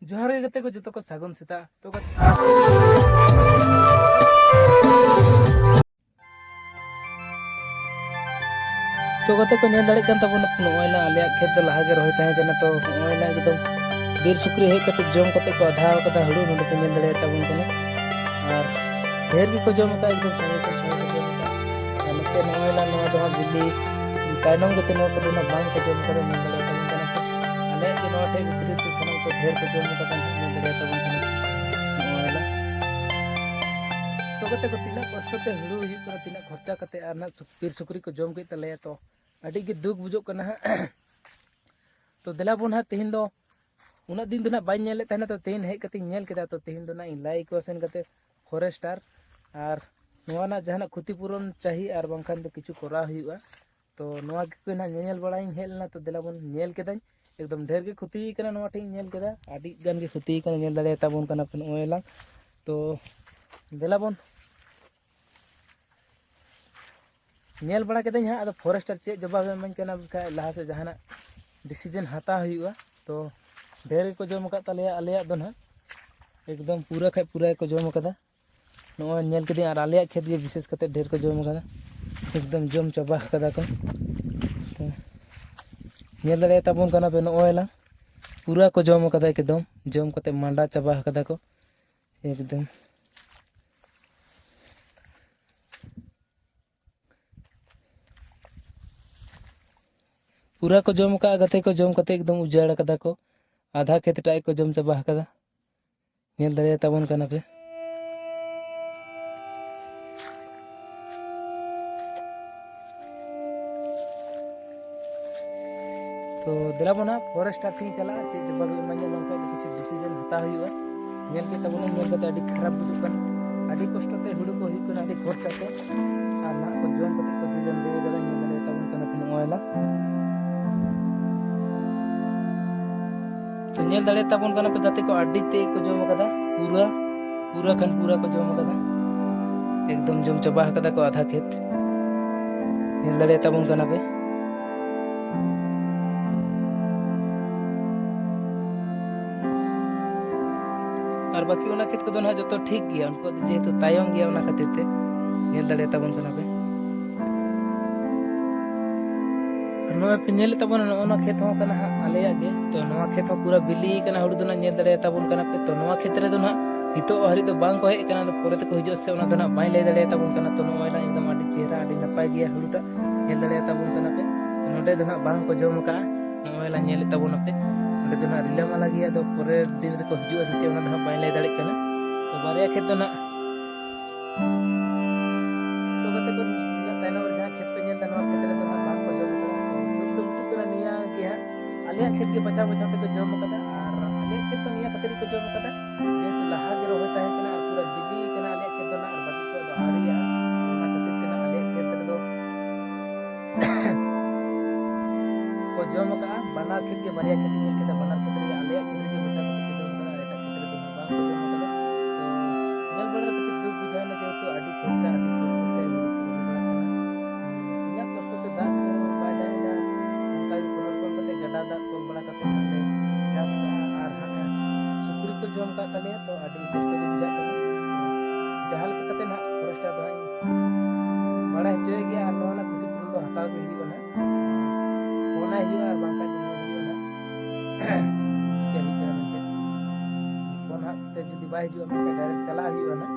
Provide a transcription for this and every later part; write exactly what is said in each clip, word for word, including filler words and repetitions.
ᱡᱚᱦᱟᱨ ᱜᱮ ᱜᱟᱛᱮ ᱠᱚ, ᱡᱚᱛᱚ ᱠᱚ ᱥᱟᱹᱜᱩᱱ ᱥᱮᱛᱟᱜ᱾ ᱛᱚ ᱜᱟᱛᱮ, ᱛᱚ ᱜᱟᱛᱮ ᱠᱚ, ᱧᱮᱞ ᱫᱟᱲᱮᱭᱟᱜ ᱠᱟᱱ ᱛᱟᱵᱚᱱᱟ, ᱱᱚᱜᱼᱚᱭ ᱱᱟ ᱟᱞᱮᱭᱟᱜ ᱠᱷᱮᱛ ᱫᱚ ᱞᱟᱦᱟ ᱜᱮ ᱨᱚᱦᱚᱭ ᱛᱟᱦᱮᱸ ᱠᱟᱱᱟ᱾ ᱛᱚ ᱱᱚᱜᱼᱚᱭ ᱱᱟ ᱮᱠᱫᱚᱢ ᱵᱤᱨ ᱥᱩᱠᱨᱤ ᱦᱮᱡ ᱠᱟᱛᱮ ᱡᱚᱢ ᱠᱟᱛᱮ ᱠᱚ ᱟᱫᱷᱟᱣ ᱠᱟᱫᱟ ᱦᱩᱲᱩ, ᱱᱚᱸᱰᱮ ᱠᱚ ᱧᱮᱞ ᱫᱟᱲᱮᱭᱟᱜ ᱛᱟᱵᱚᱱ ᱠᱟᱱᱟ᱾ ᱟᱨ ᱰᱷᱮᱨ ᱜᱮᱠᱚ ᱡᱚᱢ ᱟᱠᱟᱫ, ᱮᱠᱫᱚᱢ ᱥᱟᱸᱜᱮ ᱠᱷᱚᱱ ᱥᱟᱸᱜᱮ ᱠᱚ ᱡᱚᱢ ᱟᱠᱟᱫ᱾ ᱟᱨ ᱱᱚᱛᱮ ᱱᱚᱜᱼᱚᱭ ᱱᱟ ᱱᱚᱣᱟ ᱫᱚ ᱦᱟᱸᱜ ᱵᱤᱞᱤ ᱛᱟᱭᱱᱚᱢ ᱠᱟᱛᱮ ᱱᱚᱣᱟ ᱠᱚᱫᱚ ᱱᱟᱜ ᱵᱟᱝ ᱠᱚ ᱡᱚᱢ ᱠᱟᱫᱟ, ᱧᱮᱞ ᱫᱟᱲᱮᱭᱟᱜ ᱠᱟᱱᱟ᱾ ᱟᱞᱮᱭᱟᱜ ᱜᱮ ᱱᱚᱣᱟ ᱴᱷᱮᱡ ᱵᱷᱤᱛᱨᱤ ᱛᱮ ᱥᱟᱱᱟᱢ ᱠᱚ ᱰᱷᱮᱨ ᱠᱚ ᱡᱚᱢ ᱠᱟᱫᱟ, ᱧᱮᱞ ᱫᱟᱲᱮᱭᱟᱜ ᱛᱟᱵᱚᱱ ᱠᱟᱱᱟ᱾ ᱱᱚᱜᱼᱚᱭ ᱱᱟ᱾ ᱛᱚ ᱜᱟᱛᱮ ᱠᱚ, ᱛᱤᱱᱟᱹᱜ ᱠᱚᱥᱴᱚ ᱛᱮ ᱦᱩᱲᱩ ᱦᱩᱭᱩᱜ ᱠᱟᱱᱟ, ᱛᱤᱱᱟᱹᱜ ᱠᱷᱚᱨᱪᱟ ᱠᱟᱛᱮ ᱟᱨ ᱱᱟᱜ ᱥᱩᱠ-, ᱵᱤᱨ ᱥᱩᱠᱨᱤ ᱠᱚ ᱡᱚᱢ ᱠᱮᱫ ᱛᱟᱞᱮᱭᱟ᱾ ᱛᱚ ᱟᱹᱰᱤ ᱜᱮ ᱫᱩᱠ ᱵᱩᱡᱷᱟᱹᱜ ᱠᱟᱱᱟ ᱦᱟᱸᱜ᱾ ᱛᱚ ᱫᱮᱞᱟ ᱵᱚᱱ ᱦᱟᱸᱜ, ᱛᱮᱦᱮᱧ ᱫᱚ ᱩᱱᱟᱹᱜ ᱫᱤᱱ ᱫᱚ ᱱᱟᱜ ᱵᱟᱹᱧ ᱧᱮᱞᱮᱫ ᱛᱟᱦᱮᱱᱟ, ᱛᱚ ᱛᱮᱦᱮᱧ ᱦᱮᱡ ᱠᱟᱛᱮᱧ ᱧᱮᱞ ᱠᱮᱫᱟ᱾ ᱛᱚ ᱛᱮᱦᱮᱧ ᱫᱚ ᱱᱟᱜ ᱤᱧ ᱞᱟᱭ ᱟᱠᱚᱣᱟ ᱥᱮᱱ ᱠᱟᱛᱮ ᱯᱷᱚᱨᱮᱥᱴᱟᱨ, ᱟᱨ ᱱᱚᱣᱟ ᱨᱮᱱᱟᱜ ᱡᱟᱦᱟᱱᱟᱜ ᱠᱷᱚᱛᱤ ᱯᱩᱨᱚᱱ ᱪᱟᱹᱦᱤ ᱟᱨ ᱵᱟᱝᱠᱷᱟᱱ ᱫᱚ ᱠᱤᱪᱷᱩ ᱠᱚᱨᱟᱣ ᱦᱩᱭᱩᱜᱼᱟ᱾ ᱛᱚ ᱱᱚᱣᱟ ᱜᱮ ᱱᱟᱜ ᱧᱮᱧᱮᱞ ᱵᱟᱲᱟᱭᱤᱧ ᱦᱮᱡ ᱞᱮᱱᱟ᱾ ᱛᱚ ᱫᱮᱞᱟ ᱵᱚᱱ, ᱧᱮᱞ ᱠᱮᱫᱟᱹᱧ ᱮᱠᱫᱚᱢ ᱰᱷᱮᱨ ᱜᱮ ᱠᱷᱚᱛᱤ ᱠᱟᱱᱟ᱾ ᱱᱚᱣᱟ ᱴᱷᱮᱡ ᱤᱧ ᱧᱮᱞ ᱠᱮᱫᱟ, ᱟᱹᱰᱤ ᱜᱟᱱ ᱜᱮ ᱠᱷᱚᱛᱤ ᱠᱟᱱᱟ, ᱧᱮᱞ ᱫᱟᱲᱮᱭᱟᱛᱟ ᱵᱚᱱ ᱠᱟᱱᱟ ᱯᱮ ᱱᱚᱜᱼᱚᱭ ᱞᱟᱝ᱾ ᱛᱚ ᱫᱮᱞᱟ ᱵᱚᱱ ᱧᱮᱞ ᱵᱟᱲᱟ ᱠᱮᱫᱟᱹᱧ ᱦᱟᱸᱜ, ᱟᱫᱚ ᱯᱷᱚᱨᱮᱥᱴᱟᱨ ᱪᱮᱫ ᱡᱚᱵᱟᱵ ᱮ ᱮᱢᱟᱹᱧ ᱠᱟᱱᱟ, ᱵᱟᱠᱷᱟᱡ ᱞᱟᱦᱟ ᱥᱮᱫ ᱡᱟᱦᱟᱱᱟᱜ ᱰᱤᱥᱤᱡᱮᱱ ᱦᱟᱛᱟᱣ ᱦᱩᱭᱩᱜᱼᱟ᱾ ᱛᱚ ᱰᱷᱮᱨ ᱜᱮᱠᱚ ᱡᱚᱢ ᱟᱠᱟᱫ ᱛᱟᱞᱮᱭᱟ ᱟᱞᱮᱭᱟᱜ ᱫᱚ ᱱᱟᱦᱟᱜ, ᱮᱠᱫᱚᱢ ᱯᱩᱨᱟᱹ ᱠᱷᱟᱡ ᱯᱩᱨᱟᱹ ᱜᱮᱠᱚ ᱡᱚᱢ ᱟᱠᱟᱫᱟ᱾ ᱱᱚᱜᱼᱚᱭ ᱧᱮᱞ ᱠᱮᱫᱟᱹᱧ, ᱟᱨ ᱟᱞᱮᱭᱟᱜ ᱠᱷᱮᱛ ᱜᱮ ᱵᱤᱥᱮᱥ ᱠᱟᱛᱮ ᱰᱷᱮᱨ ᱠᱚ ᱡᱚᱢ ᱟᱠᱟᱫᱟ, ᱮᱠᱫᱚᱢ ᱡᱚᱢ ᱪᱟᱵᱟ ᱟᱠᱟᱫᱟ ᱠᱚ᱾ ᱛᱚ ᱧᱮᱞ ᱫᱟᱲᱮᱭᱟᱜ ᱛᱟᱵᱚᱱ ᱠᱟᱱᱟ ᱯᱮ, ᱱᱚᱜᱼᱚᱭ ᱞᱟᱝ ᱯᱩᱨᱟᱹ ᱠᱚ ᱡᱚᱢ ᱟᱠᱟᱫᱟ, ᱮᱠᱫᱚᱢ ᱡᱚᱢ ᱠᱟᱛᱮ ᱢᱟᱸᱰᱟ ᱪᱟᱵᱟ ᱟᱠᱟᱫᱟ ᱠᱚ ᱮᱠᱫᱚᱢ᱾ ᱯᱩᱨᱟᱹ ᱠᱚ ᱡᱚᱢ ᱟᱠᱟᱫᱼᱟ ᱜᱟᱛᱮ ᱠᱚ, ᱡᱚᱢ ᱠᱟᱛᱮ ᱮᱠᱫᱚᱢ ᱩᱡᱟᱹᱲ ᱟᱠᱟᱫᱟ ᱠᱚ, ᱟᱫᱷᱟ ᱠᱷᱮᱛ ᱴᱟᱜ ᱜᱮᱠᱚ ᱡᱚᱢ ᱪᱟᱵᱟ ᱟᱠᱟᱫᱟ᱾ ᱧᱮᱞ ᱫᱟᱲᱮᱭᱟᱛᱟ ᱵᱚᱱ ᱠᱟᱱᱟ ᱯᱮ᱾ ᱛᱚ ᱫᱮᱞᱟ ᱵᱚᱱ ᱦᱟᱸᱜ ᱯᱷᱚᱨᱮᱥᱴᱟᱨ ᱴᱷᱮᱱ ᱪᱟᱞᱟᱜᱼᱟ, ᱪᱮᱫ ᱡᱚᱵᱟᱵ ᱮ ᱮᱢᱟᱹᱧᱟ, ᱵᱟᱝᱠᱷᱟᱱ ᱫᱚ ᱠᱤᱪᱷᱩ ᱰᱤᱥᱤᱡᱮᱱ ᱦᱟᱛᱟᱣ ᱦᱩᱭᱩᱜᱼᱟ᱾ ᱧᱮᱞ ᱠᱮᱫ ᱛᱟᱵᱚᱱᱟ, ᱧᱮᱞ ᱠᱟᱛᱮ ᱟᱹᱰᱤ ᱠᱷᱟᱨᱟᱯ ᱵᱩᱡᱩᱜ ᱠᱟᱱᱟ, ᱟᱹᱰᱤ ᱠᱚᱥᱴᱚ ᱛᱮ ᱦᱩᱲᱩ ᱠᱚ ᱦᱩᱭᱩᱜ ᱠᱟᱱᱟ, ᱟᱹᱰᱤ ᱠᱷᱚᱨᱪᱟ ᱛᱮ, ᱟᱨ ᱱᱟᱦᱟᱜ ᱠᱚ ᱡᱚᱢ ᱠᱟᱛᱮ ᱠᱚ ᱡᱮ ᱡᱟᱦᱟᱸ ᱞᱟᱹᱭ ᱠᱟᱫᱟ, ᱧᱮᱞ ᱫᱟᱲᱮᱭᱟᱜ ᱛᱟᱵᱚᱱ ᱠᱟᱱᱟ ᱯᱮ ᱱᱚᱜᱼᱚᱭ ᱞᱟ᱾ ᱛᱚ ᱧᱮᱞ ᱫᱟᱲᱮᱭᱟᱜ ᱛᱟᱵᱚᱱ ᱠᱟᱱᱟ ᱯᱮ ᱜᱟᱛᱮ ᱠᱚ, ᱟᱹᱰᱤ ᱛᱮ ᱠᱚ ᱡᱚᱢ ᱠᱟᱫᱟ, ᱯᱩᱨᱟᱹ, ᱯᱩᱨᱟᱹ ᱠᱷᱟᱱ ᱯᱩᱨᱟᱹ ᱠᱚ ᱡᱚᱢ ᱠᱟᱫᱟ, ᱮᱠᱫᱚᱢ ᱡᱚᱢ ᱪᱟᱵᱟ ᱠᱟᱫᱟ ᱠᱚ ᱟᱫᱷᱟ ᱠᱷᱮᱛ᱾ ᱧᱮᱞ ᱫᱟᱲᱮᱭᱟᱜ ᱛᱟᱵᱚᱱ ᱠᱟᱱᱟ ᱯᱮ᱾ ᱟᱨ ᱵᱟᱹᱠᱤ ᱚᱱᱟ ᱠᱷᱮᱛ ᱠᱚᱫᱚ ᱱᱟᱦᱟᱜ ᱡᱚᱛᱚ ᱴᱷᱤᱠ ᱜᱮᱭᱟ, ᱩᱱᱠᱩᱣᱟᱜ ᱫᱚ ᱡᱮᱦᱮᱛᱩ ᱛᱟᱭᱚᱢ ᱜᱮᱭᱟ, ᱚᱱᱟ ᱠᱷᱟᱹᱛᱤᱨ ᱛᱮ ᱧᱮᱞ ᱫᱟᱲᱮᱭᱟᱛᱟ ᱵᱚᱱ ᱠᱟᱱᱟ ᱯᱮ᱾ ᱟᱨ ᱱᱚᱜᱼᱚᱭ ᱯᱮ ᱧᱮᱞᱮᱫ ᱛᱟᱵᱚᱱᱟ, ᱱᱚᱜᱼᱚ ᱱᱚᱣᱟ ᱠᱷᱮᱛ ᱦᱚᱸ ᱠᱟᱱᱟ ᱦᱟᱸᱜ ᱟᱞᱮᱭᱟᱜ ᱜᱮ᱾ ᱛᱚ ᱱᱚᱣᱟ ᱠᱷᱮᱛ ᱦᱚᱸ ᱯᱩᱨᱟᱹ ᱵᱤᱞᱤ ᱠᱟᱱᱟ, ᱦᱩᱲᱩ ᱫᱚ ᱱᱟᱦᱟᱜ ᱧᱮᱞ ᱫᱟᱲᱮᱭᱟᱛᱟ ᱵᱚᱱ ᱠᱟᱱᱟ ᱯᱮ᱾ ᱛᱚ ᱱᱚᱣᱟ ᱠᱷᱮᱛ ᱨᱮᱫᱚ ᱱᱟᱦᱟᱜ ᱱᱤᱛᱚᱜ ᱦᱟᱹᱨᱤᱡ ᱫᱚ ᱵᱟᱝ ᱠᱚ ᱦᱮᱡ ᱟᱠᱟᱱᱟ, ᱟᱫᱚ ᱯᱚᱨᱮ ᱛᱮᱠᱚ ᱦᱤᱡᱩᱜᱼᱟ ᱥᱮ ᱚᱱᱟ ᱫᱚ ᱱᱟᱦᱟᱜ ᱵᱟᱹᱧ ᱞᱟᱹᱭ ᱫᱟᱲᱮᱭᱟᱛᱟ ᱵᱚᱱ ᱠᱟᱱᱟ᱾ ᱛᱚ ᱱᱚᱜᱼᱚᱭ ᱱᱟᱦᱟᱜ ᱮᱠᱫᱚᱢ ᱟᱹᱰᱤ ᱪᱮᱦᱨᱟ, ᱟᱹᱰᱤ ᱱᱟᱯᱟᱭ ᱜᱮᱭᱟ ᱦᱩᱲᱩᱴᱟᱜ, ᱧᱮᱞ ᱫᱟᱲᱮᱭᱟᱛᱟ ᱵᱚᱱ ᱠᱟᱱᱟ ᱯᱮ᱾ ᱛᱚ ᱱᱚᱸᱰᱮ ᱫᱚ ᱱᱟᱦᱟᱜ ᱵᱟᱝ ᱠᱚ ᱡᱚᱢ ᱟᱠᱟᱜᱼᱟ, ᱱᱚᱜᱼᱚᱭ ᱞᱟᱝ ᱧᱮᱞᱮᱫ ᱛᱟᱵᱚᱱ ᱟᱯᱮ᱾ ᱱᱚᱸᱰᱮ ᱫᱚ ᱱᱟᱦᱟᱜ ᱨᱤᱞᱟᱹᱢᱟᱞᱟ ᱜᱮᱭᱟ, ᱟᱫᱚ ᱯᱚᱨᱮᱨ ᱫᱤᱱ ᱨᱮᱠᱚ ᱦᱤᱡᱩᱜᱼᱟ ᱥᱮ ᱪᱮᱫ, ᱚᱱᱟ ᱫᱚ ᱱᱟᱦᱟᱜ ᱵᱟᱹᱧ ᱞᱟᱹᱭ ᱫᱟᱲᱮᱭᱟᱜ ᱠᱟᱱᱟ᱾ ᱛᱚ ᱵᱟᱨᱭᱟ ᱠᱷᱮᱛ ᱫᱚ ᱱᱟᱦᱟᱜ ᱛᱚ ᱜᱟᱛᱮ ᱠᱚ, ᱤᱧᱟᱹᱜ ᱛᱟᱭᱱᱚᱢ ᱨᱮ ᱡᱟᱦᱟᱸ ᱠᱷᱮᱛ ᱯᱮ ᱧᱮᱞ ᱮᱫᱟ, ᱱᱚᱣᱟ ᱠᱷᱮᱛ ᱨᱮᱫᱚ ᱱᱟᱦᱟᱜ ᱵᱟᱝ ᱠᱚ ᱡᱚᱢ ᱠᱟᱫᱟ᱾ ᱛᱚ ᱫᱩᱠ ᱫᱚ ᱵᱩᱡᱩᱜ ᱠᱟᱱᱟ ᱱᱤᱭᱟᱹ ᱜᱮ ᱦᱟᱸᱜ, ᱟᱞᱮᱭᱟᱜ ᱠᱷᱮᱛ ᱜᱮ ᱵᱟᱪᱷᱟᱣ ᱵᱟᱪᱷᱟᱣ ᱛᱮᱠᱚ ᱡᱚᱢ ᱠᱟᱫᱟ᱾ ᱟᱨ ᱟᱞᱮᱭᱟᱜ ᱠᱷᱮᱛ ᱫᱚ ᱱᱤᱭᱟᱹ ᱠᱷᱟᱹᱛᱤᱨ ᱜᱮᱠᱚ ᱡᱚᱢ ᱠᱟᱫᱟ, ᱡᱮᱦᱮᱛᱩ ᱞᱟᱦᱟ ᱜᱮ ᱨᱚᱦᱚᱭ ᱛᱟᱦᱮᱸ ᱠᱟᱱᱟ ᱟᱨ ᱯᱩᱨᱟᱹ ᱵᱤᱞᱤ ᱠᱟᱱᱟ ᱟᱞᱮᱭᱟᱜ ᱠᱷᱮᱛ ᱫᱚ ᱱᱟᱦᱟᱜ, ᱟᱨ ᱵᱟᱹᱠᱤ ᱠᱚᱣᱟᱜ ᱫᱚ ᱟᱹᱣᱨᱤᱭᱟᱜᱼᱟ᱾ ᱚᱱᱟ ᱠᱷᱟᱹᱛᱤᱨ ᱛᱮ ᱱᱟᱦᱟᱜ ᱟᱞᱮᱭᱟᱜ ᱠᱷᱮᱛ ᱨᱮᱫᱚ ᱠᱚ ᱡᱚᱢ ᱟᱠᱟᱫᱼᱟ᱾ ᱵᱟᱱᱟᱨ ᱠᱷᱮᱛ ᱜᱮ, ᱵᱟᱨᱭᱟ ᱠᱷᱮᱛ ᱧᱮᱞ ᱠᱮᱫᱟ, ᱵᱟᱱᱟᱨ ᱠᱷᱮᱛ ᱨᱮᱜᱮ ᱟᱞᱮᱭᱟᱜ ᱠᱷᱮᱛ ᱨᱮᱜᱮ ᱵᱟᱪᱷᱟᱣ ᱠᱟᱛᱮ ᱠᱚ ᱡᱚᱢ ᱟᱠᱟᱫᱟ, ᱮᱴᱟᱜ ᱠᱷᱮᱛ ᱨᱮᱫᱚ ᱱᱟᱦᱟᱜ ᱵᱟᱝ ᱠᱚ ᱡᱚᱢ ᱟᱠᱟᱫᱟ᱾ ᱛᱚ ᱧᱮᱞ ᱵᱟᱲᱟ ᱨᱮ ᱠᱟᱹᱴᱤᱡ ᱫᱩᱠ ᱵᱩᱡᱷᱟᱹᱣ ᱮᱱᱟ, ᱡᱮᱦᱮᱛᱩ ᱟᱹᱰᱤ ᱠᱷᱚᱨᱪᱟ, ᱟᱹᱰᱤ ᱠᱚᱥᱴᱚ ᱛᱮ ᱦᱩᱲᱩ ᱠᱚ ᱨᱚᱦᱚᱭ ᱵᱟᱲᱟᱜ ᱠᱟᱱᱟ᱾ ᱤᱧᱟᱹᱜ ᱠᱚᱥᱴᱚ ᱛᱮ ᱫᱟᱜ ᱠᱚ ᱵᱟᱭ ᱫᱟᱜ ᱮᱫᱟ, ᱚᱱᱠᱟ ᱜᱮ ᱠᱚᱱᱚ ᱨᱚᱠᱚᱢ ᱠᱟᱛᱮ ᱜᱟᱰᱟ ᱫᱟᱜ ᱛᱚᱞ ᱵᱟᱲᱟ ᱠᱟᱛᱮ ᱦᱟᱸᱜ ᱞᱮ ᱪᱟᱥ ᱠᱟᱜᱼᱟ᱾ ᱟᱨ ᱦᱟᱸᱜ ᱥᱩᱠᱨᱤ ᱠᱚ ᱡᱚᱢ ᱠᱟᱜ ᱛᱟᱞᱮᱭᱟ, ᱛᱚ ᱟᱹᱰᱤ ᱠᱚᱥᱴᱚ ᱜᱮ ᱵᱩᱡᱷᱟᱹᱜ ᱠᱟᱱᱟ᱾ ᱡᱟᱦᱟᱸ ᱞᱮᱠᱟ ᱠᱟᱛᱮ ᱦᱟᱸᱜ ᱯᱷᱚᱨᱮᱥᱴᱟᱨ ᱫᱚ ᱦᱟᱸᱜ ᱤᱧ ᱵᱟᱲᱟᱭ ᱦᱚᱪᱚᱭᱮ ᱜᱮᱭᱟ, ᱟᱨ ᱱᱚᱣᱟ ᱨᱮᱱᱟᱜ ᱠᱷᱚᱛᱤᱯᱩᱨᱚᱱ ᱫᱚ ᱦᱟᱛᱟᱣ ᱜᱮ ᱦᱩᱭᱩᱜᱼᱟ ᱦᱟᱸᱜ᱾ ᱯᱷᱳᱱᱟᱭ ᱦᱩᱭᱩᱜᱼᱟ, ᱟᱨ ᱵᱟᱝᱠᱷᱟᱡ ᱫᱚ ᱧᱮᱞ ᱦᱩᱭᱩᱜᱼᱟ ᱦᱟᱸᱜ ᱪᱤᱠᱟᱹ ᱦᱩᱭᱩᱜ ᱠᱟᱱᱟ ᱢᱮᱱᱛᱮ᱾ ᱯᱷᱳᱱ ᱦᱟᱸᱜ ᱛᱮ ᱡᱩᱫᱤ ᱵᱟᱭ ᱦᱤᱡᱩᱜᱼᱟ, ᱢᱮᱱᱠᱷᱟᱱ ᱰᱟᱭᱨᱮᱠᱴ ᱪᱟᱞᱟᱜ ᱦᱩᱭᱩᱜᱼᱟ ᱦᱟᱸᱜ᱾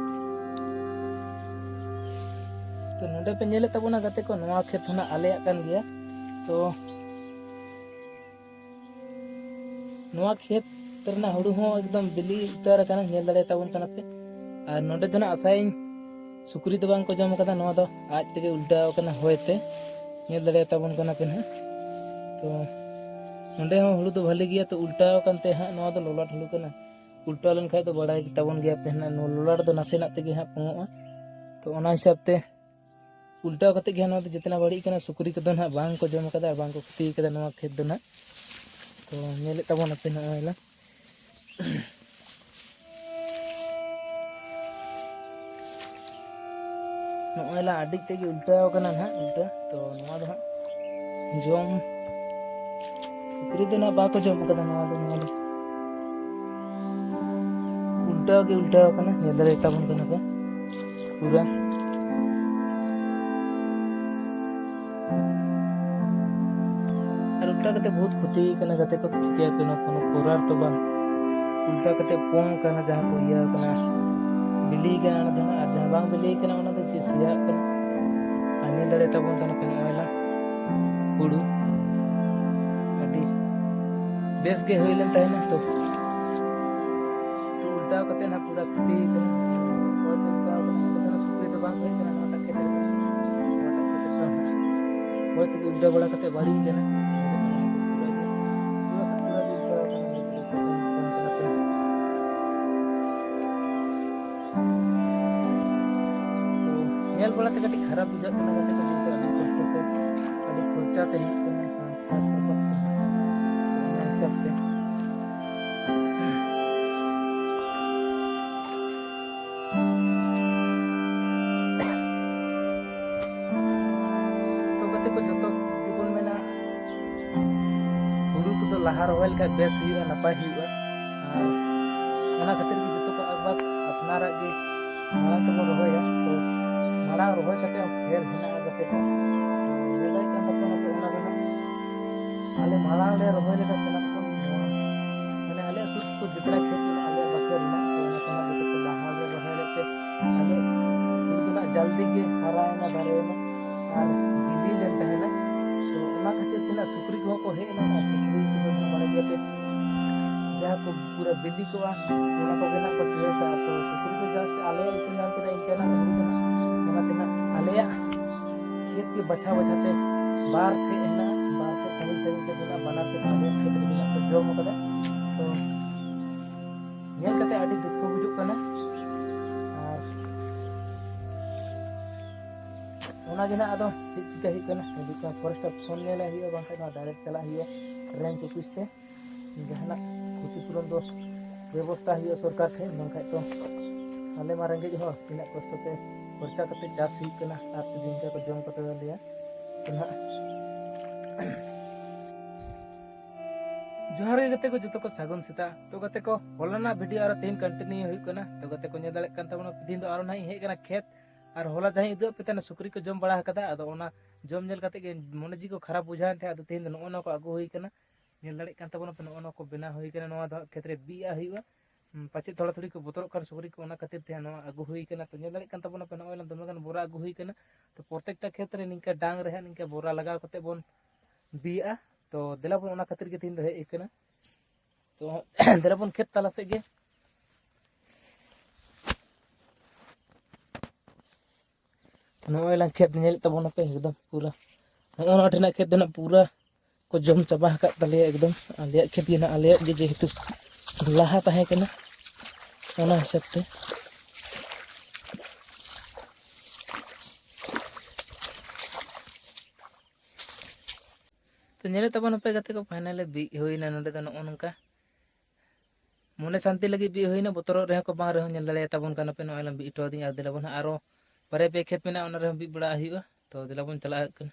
ᱛᱚ ᱱᱚᱰᱮ ᱯᱮ ᱧᱮᱞᱮᱫ ᱛᱟᱵᱚᱱᱟ ᱜᱟᱛᱮ ᱠᱚ, ᱱᱚᱣᱟ ᱠᱷᱮᱛ ᱦᱚᱸ ᱱᱟᱜ ᱟᱞᱮᱭᱟᱜ ᱠᱟᱱ ᱜᱮᱭᱟ᱾ ᱛᱚ ᱱᱚᱣᱟ ᱠᱷᱮᱛ ᱨᱮᱱᱟᱜ ᱦᱩᱲᱩ ᱦᱚᱸ ᱮᱠᱫᱚᱢ ᱵᱤᱞᱤ ᱩᱛᱟᱹᱨ ᱟᱠᱟᱱᱟ, ᱧᱮᱞ ᱫᱟᱲᱮᱭᱟᱛᱟᱵᱚᱱ ᱠᱟᱱᱟ ᱯᱮ᱾ ᱟᱨ ᱱᱚᱰᱮ ᱫᱚ ᱱᱟᱜ ᱟᱥᱟᱭᱟᱹᱧ ᱥᱩᱠᱨᱤ ᱫᱚ ᱵᱟᱝ ᱠᱚ ᱡᱚᱢ ᱠᱟᱫᱟ, ᱱᱚᱣᱟ ᱫᱚ ᱟᱡ ᱛᱮᱜᱮ ᱩᱞᱴᱟᱣ ᱟᱠᱟᱱᱟ ᱦᱚᱭ ᱛᱮ, ᱧᱮᱞ ᱫᱟᱲᱮᱭᱟᱛᱟᱵᱚᱱ ᱠᱟᱱᱟ ᱯᱮ ᱱᱟᱦᱟᱜ᱾ ᱛᱚ ᱱᱚᱰᱮ ᱦᱚᱸ ᱦᱩᱲᱩ ᱫᱚ ᱵᱷᱟᱹᱞᱤ ᱜᱮᱭᱟ, ᱛᱚ ᱩᱞᱴᱟᱣ ᱟᱠᱟᱱ ᱛᱮ ᱦᱟᱸᱜ ᱱᱚᱣᱟ ᱫᱚ ᱞᱚᱞᱟᱴ ᱦᱩᱲᱩ ᱠᱟᱱᱟ᱾ ᱩᱞᱴᱟᱣ ᱞᱮᱱᱠᱷᱟᱡ ᱫᱚ ᱵᱟᱲᱟᱭ ᱜᱮᱛᱟᱵᱚᱱ ᱜᱮᱭᱟ ᱯᱮ ᱱᱟᱦᱟᱜ, ᱱᱚᱣᱟ ᱞᱚᱞᱟᱴ ᱫᱚ ᱱᱟᱥᱮᱱᱟᱜ ᱛᱮᱜᱮ ᱦᱟᱸᱜ ᱯᱚᱝᱚᱜᱼᱟ᱾ ᱛᱚ ᱚᱱᱟ ᱦᱤᱥᱟᱹᱵ ᱛᱮ ᱩᱞᱴᱟᱣ ᱠᱟᱛᱮ ᱜᱮ ᱦᱟᱸᱜ ᱱᱚᱣᱟ ᱫᱚ ᱡᱮᱛᱱᱟ ᱵᱟᱹᱲᱤᱡ ᱠᱟᱱᱟ, ᱥᱩᱠᱨᱤ ᱠᱚᱫᱚ ᱱᱟᱦᱟᱜ ᱵᱟᱝ ᱠᱚ ᱡᱚᱢ ᱠᱟᱫᱟ ᱟᱨ ᱵᱟᱝ ᱠᱚ ᱠᱷᱚᱛᱤ ᱠᱟᱫᱟ ᱱᱚᱣᱟ ᱠᱷᱮᱛ ᱫᱚ ᱱᱟᱦᱟᱜ᱾ ᱛᱚ ᱧᱮᱞᱮᱫ ᱛᱟᱵᱚᱱ ᱟᱯᱮ ᱱᱚᱜᱼᱚᱭ ᱞᱟᱝ, ᱱᱚᱜᱼᱚᱭ ᱞᱟᱝ ᱟᱹᱰᱤ ᱛᱮᱜᱮ ᱩᱞᱴᱟᱹᱣ ᱠᱟᱱᱟ ᱱᱟᱦᱟᱜ, ᱩᱞᱴᱟᱹ᱾ ᱛᱚ ᱱᱚᱣᱟ ᱫᱚ ᱦᱟᱸᱜ ᱡᱚᱢ, ᱥᱩᱠᱨᱤ ᱫᱚ ᱱᱟᱦᱟᱜ ᱵᱟᱠᱚ ᱡᱚᱢ ᱠᱟᱫᱟ ᱱᱚᱣᱟ ᱫᱚ, ᱱᱚᱣᱟ ᱫᱚ᱾ ᱩᱞᱴᱟᱹᱣ ᱜᱮ ᱩᱞᱴᱟᱹᱣ ᱟᱠᱟᱱᱟ, ᱧᱮᱞ ᱫᱟᱲᱮᱭᱟᱛᱟ ᱵᱚᱱ ᱠᱟᱱᱟ ᱯᱮ ᱯᱩᱨᱟ᱾ ᱟᱨ ᱩᱞᱴᱟᱹ ᱠᱟᱛᱮ ᱵᱚᱦᱩᱛ ᱠᱷᱚᱛᱤ ᱠᱟᱱᱟ ᱜᱟᱛᱮ ᱠᱚ, ᱪᱤᱠᱟᱹ ᱠᱟᱱᱟ ᱠᱳᱱᱳ ᱠᱚᱨᱟᱨ ᱛᱚ ᱵᱟᱝ᱾ ᱩᱞᱴᱟᱹ ᱠᱟᱛᱮ ᱯᱚᱝ ᱠᱟᱱᱟ, ᱡᱟᱦᱟᱸ ᱠᱚ ᱤᱭᱟᱹ ᱠᱟᱱᱟ, ᱵᱤᱞᱤ ᱠᱟᱱᱟ ᱚᱱᱟ ᱫᱚ ᱱᱟᱜ, ᱟᱨ ᱡᱟᱦᱟᱸ ᱵᱟᱝ ᱵᱤᱞᱤ ᱠᱟᱱᱟ ᱚᱱᱟ ᱫᱚ ᱪᱮᱫ ᱥᱮᱭᱟᱜ ᱠᱟᱱᱟ᱾ ᱟᱨ ᱧᱮᱞ ᱫᱟᱲᱮᱭᱟᱛᱟ ᱵᱚᱱ ᱠᱟᱱᱟ ᱯᱮ ᱱᱚᱜᱼᱚᱭ ᱱᱟ ᱦᱩᱲᱩ ᱟᱹᱰᱤ ᱵᱮᱥ ᱜᱮ ᱦᱩᱭ ᱞᱮᱱ ᱛᱟᱦᱮᱱᱟ ᱛᱚ᱾ ᱛᱚ ᱩᱞᱴᱟᱣ ᱠᱟᱛᱮ ᱱᱟᱜ ᱯᱩᱨᱟ ᱠᱷᱚᱛᱤ ᱠᱟᱱᱟ᱾ ᱚᱠᱚᱭ ᱠᱚ ᱩᱞᱴᱟᱣ ᱠᱟᱱᱟ, ᱩᱱᱠᱩ ᱫᱚ ᱱᱟᱜ ᱥᱩᱠᱨᱤ ᱫᱚ ᱵᱟᱝ ᱦᱩᱭ ᱠᱟᱱᱟ ᱱᱚᱣᱟᱴᱟᱜ ᱠᱷᱮᱛ ᱨᱮᱫᱚ᱾ ᱱᱚᱣᱟᱴᱟᱜ ᱠᱷᱮᱛ ᱨᱮᱫᱚ ᱦᱚᱭ ᱛᱮᱜᱮ ᱩᱞᱴᱟᱹᱣ ᱵᱟᱲᱟ ᱠᱟᱛᱮ ᱵᱟᱹᱲᱤᱡ ᱠᱟᱱᱟ᱾ ᱯᱩᱨᱟ ᱜᱮ, ᱯᱩᱨᱟ ᱜᱮ ᱩᱞᱴᱟᱹᱣ ᱠᱟᱱᱟ᱾ ᱛᱚ ᱧᱮᱞ ᱵᱟᱲᱟᱛᱮ ᱠᱟᱹᱴᱤᱡ ᱠᱷᱟᱨᱟᱯ ᱵᱩᱡᱷᱟᱹᱜ ᱠᱟᱱᱟ, ᱜᱟᱛᱮ ᱠᱚ, ᱡᱮᱦᱮᱛᱩ ᱟᱹᱰᱤ ᱠᱚᱥᱴᱚ ᱛᱮ, ᱟᱹᱰᱤ ᱠᱷᱚᱨᱪᱟ ᱛᱮ ᱦᱩᱭᱩᱜ ᱠᱟᱱᱟ ᱪᱟᱥ ᱟᱵᱟᱫ ᱠᱚ᱾ ᱚᱱᱟ ᱦᱤᱥᱟᱹᱵ ᱛᱮ ᱛᱚ ᱜᱟᱛᱮ ᱠᱚ, ᱡᱚᱛᱚ ᱜᱮᱵᱚᱱ ᱢᱮᱱᱟ, ᱦᱩᱲᱩ ᱠᱚᱫᱚ ᱞᱟᱦᱟ ᱨᱚᱦᱚᱭ ᱞᱮᱠᱷᱟᱡ ᱵᱮᱥ ᱦᱩᱭᱩᱜᱼᱟ, ᱱᱟᱯᱟᱭ ᱦᱩᱭᱩᱜᱼᱟ᱾ ᱟᱨ ᱚᱱᱟ ᱠᱷᱟᱹᱛᱤᱨ ᱜᱮ ᱡᱚᱛᱚ ᱠᱚ ᱟᱵᱟᱫ ᱟᱯᱱᱟᱨᱟᱜ ᱜᱮ ᱢᱟᱲᱟᱝ ᱛᱮᱵᱚᱱ ᱨᱚᱦᱚᱭᱟ᱾ ᱛᱚ ᱢᱟᱲᱟᱝ ᱨᱚᱦᱚᱭ ᱠᱟᱛᱮ ᱦᱚᱸ ᱯᱷᱮᱨ ᱦᱮᱱᱟᱜᱼᱟ ᱜᱟᱛᱮ ᱠᱚ᱾ ᱧᱮᱞ ᱫᱟᱲᱮᱭᱟᱜ ᱠᱟᱱ ᱛᱟᱵᱚᱱᱟ ᱯᱮ, ᱚᱱᱟ ᱫᱚ ᱱᱟᱜ ᱟᱞᱮ ᱢᱟᱲᱟᱝ ᱞᱮ ᱨᱚᱦᱚᱭ ᱞᱮᱫᱟ ᱥᱟᱱᱟᱢ ᱠᱷᱚᱱ ᱱᱚᱣᱟ, ᱢᱟᱱᱮ ᱟᱞᱮᱭᱟᱜ ᱥᱩᱨ ᱥᱩᱯᱩᱨ ᱡᱮᱛᱮᱱᱟᱜ ᱠᱷᱮᱛ ᱢᱮᱱᱟᱜᱼᱟ ᱟᱞᱮᱭᱟᱜ ᱵᱟᱠᱷᱨᱟ ᱨᱮᱱᱟᱜ, ᱛᱚ ᱚᱱᱟ ᱠᱚ ᱱᱟᱜ ᱡᱚᱛᱚ ᱠᱚ ᱞᱟᱦᱟ ᱞᱮ ᱨᱚᱦᱚᱭ ᱞᱮᱫ ᱛᱮ ᱟᱞᱮ ᱦᱩᱲᱩ ᱫᱚ ᱱᱟᱜ ᱡᱟᱞᱫᱤ ᱜᱮ ᱦᱟᱨᱟᱭᱮᱱᱟ, ᱫᱟᱨᱮᱭᱮᱱᱟ ᱟᱨ ᱵᱤᱞᱤ ᱞᱮᱱ ᱛᱟᱦᱮᱱᱟ᱾ ᱛᱚ ᱚᱱᱟ ᱠᱷᱟᱹᱛᱤᱨ ᱛᱮ ᱱᱟᱜ ᱥᱩᱠᱨᱤ ᱠᱚᱦᱚᱸ ᱠᱚ ᱦᱮᱡ ᱮᱱᱟ, ᱟᱨ ᱥᱩᱠᱨᱤ ᱠᱚᱫᱚ ᱱᱟᱜ ᱵᱟᱲᱟᱭ ᱜᱮᱭᱟᱯᱮ ᱡᱟᱦᱟᱸ ᱠᱚ ᱯᱩᱨᱟᱹ ᱵᱤᱞᱤ ᱠᱚᱜᱼᱟ ᱚᱱᱟ ᱠᱚᱜᱮ ᱱᱟᱜ ᱠᱚ ᱴᱷᱤᱭᱟᱹᱣ ᱠᱟᱜᱼᱟ᱾ ᱛᱚ ᱥᱩᱠᱨᱤ ᱫᱚ just ᱟᱞᱮᱭᱟᱜ ᱜᱮᱠᱚ ᱧᱟᱢ ᱠᱮᱫᱟ ᱤᱱᱠᱟᱹᱱᱟᱜ ᱦᱩᱲᱩ ᱫᱚ ᱱᱟᱜ, ᱚᱱᱟᱛᱮ ᱱᱟᱜ ᱟᱞᱮᱭᱟᱜ ᱠᱷᱮᱛ ᱜᱮ ᱵᱟᱪᱷᱟ ᱵᱟᱪᱷᱟ ᱛᱮ ᱵᱟᱨ ᱴᱷᱮᱡ ᱦᱮᱱᱟᱜᱼᱟ, ᱵᱟᱨ ᱴᱷᱮᱡ ᱥᱟᱺᱜᱤᱧ ᱥᱟᱺᱜᱤᱧ ᱛᱮ ᱢᱮᱱᱟᱜᱼᱟ, ᱵᱟᱱᱟᱨ ᱠᱷᱮᱛ ᱟᱞᱮᱭᱟᱜ ᱠᱷᱮᱛ ᱨᱮᱜᱮ ᱱᱟᱜ ᱠᱚ ᱡᱚᱢ ᱠᱟᱫᱟ᱾ ᱛᱚ ᱧᱮᱞ ᱠᱟᱛᱮ ᱟᱹᱰᱤ ᱫᱩᱠ ᱠᱚ ᱵᱩᱡᱩᱜ ᱠᱟᱱᱟ᱾ ᱟᱨ ᱚᱱᱟ ᱜᱮ ᱱᱟᱜ ᱟᱫᱚ ᱪᱮᱫ ᱪᱤᱠᱟᱹ ᱦᱩᱭᱩᱜ ᱠᱟᱱᱟ, ᱦᱤᱡᱩᱜ ᱠᱟᱱ forest ᱯᱷᱳᱱ ᱧᱮᱞ ᱦᱩᱭᱩᱜᱼᱟ, ᱵᱟᱝᱠᱷᱟᱱ ᱱᱚᱣᱟ direct ᱪᱟᱞᱟᱜ ᱦᱩᱭᱩᱜᱼᱟ range office ᱛᱮ᱾ ᱡᱟᱦᱟᱱᱟᱜ ᱠᱷᱚᱛᱤ ᱯᱩᱨᱚᱱ ᱫᱚ ᱵᱮᱵᱚᱥᱛᱟ ᱦᱩᱭᱩᱜᱼᱟ ᱥᱚᱨᱠᱟᱨ ᱴᱷᱮᱱ, ᱵᱟᱝᱠᱷᱟᱡ ᱫᱚ ᱟᱞᱮ ᱢᱟ ᱨᱮᱸᱜᱮᱡ ᱦᱚᱲ, ᱛᱤᱱᱟᱹᱜ ᱠᱚᱥᱴᱚ ᱛᱮ ᱠᱷᱚᱨᱪᱟ ᱠᱟᱛᱮ ᱪᱟᱥ ᱦᱩᱭᱩᱜ ᱠᱟᱱᱟ, ᱟᱨ ᱡᱩᱫᱤ ᱤᱱᱠᱟ ᱠᱚ ᱡᱚᱢ ᱠᱟᱛᱮ ᱞᱮᱭᱟ ᱛᱚ ᱱᱟᱦᱟᱜ ᱡᱚᱦᱟᱨ ᱜᱮ ᱜᱟᱛᱮ ᱠᱚ, ᱡᱚᱛᱚ ᱠᱚ ᱥᱟᱹᱜᱩᱱ ᱥᱮᱛᱟᱜ᱾ ᱛᱚ ᱜᱟᱛᱮ ᱠᱚ, ᱦᱚᱞᱟᱱᱟᱜ ᱵᱷᱤᱰᱤᱭᱳ ᱟᱨᱚ ᱛᱮᱦᱮᱧ ᱠᱚᱱᱴᱤᱱᱤᱭᱩ ᱦᱩᱭᱩᱜ ᱠᱟᱱᱟ᱾ ᱛᱚ ᱜᱟᱛᱮ ᱠᱚ, ᱧᱮᱞ ᱫᱟᱲᱮᱭᱟᱜ ᱠᱟᱱ ᱛᱟᱵᱚᱱᱟ, ᱛᱮᱦᱮᱧ ᱫᱚ ᱟᱨᱚ ᱱᱟᱦᱟᱜ ᱤᱧ ᱦᱮᱡ ᱟᱠᱟᱱᱟ ᱠᱷᱮᱛ, ᱟᱨ ᱦᱚᱞᱟ ᱡᱟᱦᱟᱸᱧ ᱩᱫᱩᱜ ᱟᱯᱮ ᱛᱟᱦᱮᱱᱟ ᱥᱩᱠᱨᱤ ᱠᱚ ᱡᱚᱢ ᱵᱟᱲᱟ ᱟᱠᱟᱫᱟ, ᱟᱫᱚ ᱚᱱᱟ ᱡᱚᱢ ᱧᱮᱞ ᱠᱟᱛᱮ ᱜᱮ ᱢᱚᱱᱮ ᱡᱤᱣᱤ ᱠᱚ ᱠᱷᱟᱨᱟᱯ ᱵᱩᱡᱷᱟᱹᱣᱮᱱ ᱛᱟᱦᱮᱸᱫ᱾ ᱟᱫᱚ ᱛᱮᱦᱮᱧ ᱫᱚ ᱱᱚᱜᱼᱚ ᱱᱚᱣᱟ ᱠᱚ ᱟᱹᱜᱩ ᱦᱩᱭ ᱠᱟᱱᱟ, ᱧᱮᱞ ᱫᱟᱲᱮᱭᱟᱜ ᱠᱟᱱ ᱛᱟᱵᱚᱱᱟ ᱯᱮ, ᱱᱚᱜᱼᱚ ᱱᱚᱣᱟ ᱠᱚ ᱵᱮᱱᱟᱣ ᱦᱩᱭ ᱠᱟᱱᱟ᱾ ᱱᱚᱣᱟ ᱫᱚ ᱦᱟᱸᱜ ᱠᱷᱮᱛ ᱨᱮ ᱵᱤᱜᱼᱟ ᱦᱩᱭᱩᱜᱼᱟ᱾ ᱦᱩᱸ, ᱯᱟᱪᱮᱫ ᱛᱷᱚᱲᱟ ᱛᱷᱩᱲᱤ ᱠᱚ ᱵᱚᱛᱚᱨᱚᱜ ᱠᱟᱱ ᱥᱩᱠᱨᱤ ᱠᱚ, ᱚᱱᱟ ᱠᱷᱟᱹᱛᱤᱨ ᱛᱮ ᱦᱟᱸᱜ ᱱᱚᱣᱟ ᱟᱹᱜᱩ ᱦᱩᱭ ᱠᱟᱱᱟ᱾ ᱛᱚ ᱧᱮᱞ ᱫᱟᱲᱮᱭᱟᱜ ᱠᱟᱱ ᱛᱟᱵᱚᱱᱟ ᱯᱮ, ᱱᱚᱜᱼᱚᱭ ᱫᱚᱢᱮ ᱜᱟᱱ ᱵᱚᱨᱟ ᱟᱹᱜᱩ ᱦᱩᱭ ᱠᱟᱱᱟ᱾ ᱛᱚ ᱯᱨᱚᱛᱮᱠᱴᱟ ᱠᱷᱮᱛ ᱨᱮ ᱱᱤᱝᱠᱟ ᱰᱟᱝ ᱨᱮ ᱦᱟᱸᱜ ᱱᱤᱝᱠᱟ ᱵᱚᱨᱟ ᱞᱟᱜᱟᱣ ᱠᱟᱛᱮ ᱵᱚᱱ ᱵᱤᱭᱮᱫᱼᱟ᱾ ᱛᱚ ᱫᱮᱞᱟ ᱵᱚᱱ, ᱚᱱᱟ ᱠᱷᱟᱹᱛᱤᱨ ᱜᱮ ᱛᱮᱦᱮᱧ ᱫᱚ ᱦᱮᱡ ᱦᱩᱭ ᱠᱟᱱᱟ᱾ ᱛᱚ ᱫᱮᱞᱟ ᱵᱚᱱ ᱠᱷᱮᱛ ᱛᱟᱞᱟ ᱥᱮᱫ ᱜᱮ᱾ ᱱᱚᱜᱼᱚᱭ ᱞᱟᱝ ᱠᱷᱮᱛ ᱧᱮᱞᱮᱫ ᱛᱟᱵᱚᱱᱟᱯᱮ ᱮᱠᱫᱚᱢ ᱯᱩᱨᱟᱹ, ᱱᱚᱜᱼᱚ ᱱᱚᱣᱟ ᱴᱷᱮᱱᱟᱜ ᱠᱷᱮᱛ ᱫᱚ ᱱᱟᱜ ᱯᱩᱨᱟᱹ ᱠᱚ ᱡᱚᱢ ᱪᱟᱵᱟ ᱟᱠᱟᱫ ᱛᱟᱞᱮᱭᱟ ᱮᱠᱫᱚᱢ᱾ ᱟᱞᱮᱭᱟᱜ ᱠᱷᱮᱛ ᱜᱮ ᱱᱟᱜ, ᱟᱞᱮᱭᱟᱜ ᱜᱮ ᱡᱮᱦᱮᱛᱩ ᱞᱟᱦᱟ ᱛᱟᱦᱮᱸ ᱠᱟᱱᱟ, ᱚᱱᱟ ᱦᱤᱥᱟᱹᱵ ᱛᱮ᱾ ᱛᱚ ᱧᱮᱞᱮᱫ ᱛᱟᱵᱚᱱ ᱟᱯᱮ ᱜᱟᱛᱮ ᱠᱚ, ᱯᱷᱟᱭᱱᱟᱞᱤ ᱵᱤᱫ ᱦᱩᱭᱱᱟ᱾ ᱱᱚᱸᱰᱮ ᱫᱚ ᱱᱚᱜᱼᱚ ᱱᱚᱝᱠᱟ ᱢᱚᱱᱮ ᱥᱟᱱᱛᱤ ᱞᱟᱹᱜᱤᱫ ᱵᱤᱫ ᱦᱩᱭᱱᱟ, ᱵᱚᱛᱚᱨᱚᱜ ᱨᱮᱦᱚᱸ ᱠᱚ ᱵᱟᱝ ᱨᱮᱦᱚᱸ, ᱧᱮᱞ ᱫᱟᱲᱮᱭᱟᱛᱟ ᱵᱚᱱ ᱠᱟᱱᱟ ᱯᱮ᱾ ᱱᱚᱜᱼᱚᱭ ᱞᱟᱝ ᱵᱤᱫ ᱦᱚᱴᱚ ᱟᱹᱫᱤᱧᱟ, ᱟᱨ ᱫᱮᱞᱟ ᱵᱚᱱ ᱦᱟᱸᱜ ᱟᱨᱚ ᱵᱟᱨᱭᱟ ᱯᱮᱭᱟ ᱠᱷᱮᱛ ᱢᱮᱱᱟᱜᱼᱟ, ᱚᱱᱟ ᱨᱮᱦᱚᱸ ᱵᱤᱫ ᱵᱟᱲᱟ ᱦᱩᱭᱩᱜᱼᱟ᱾ ᱛᱚ ᱫᱮᱞᱟ ᱵᱚᱱ ᱪᱟᱞᱟᱜ ᱦᱩᱭᱩᱜ ᱠᱟᱱᱟ᱾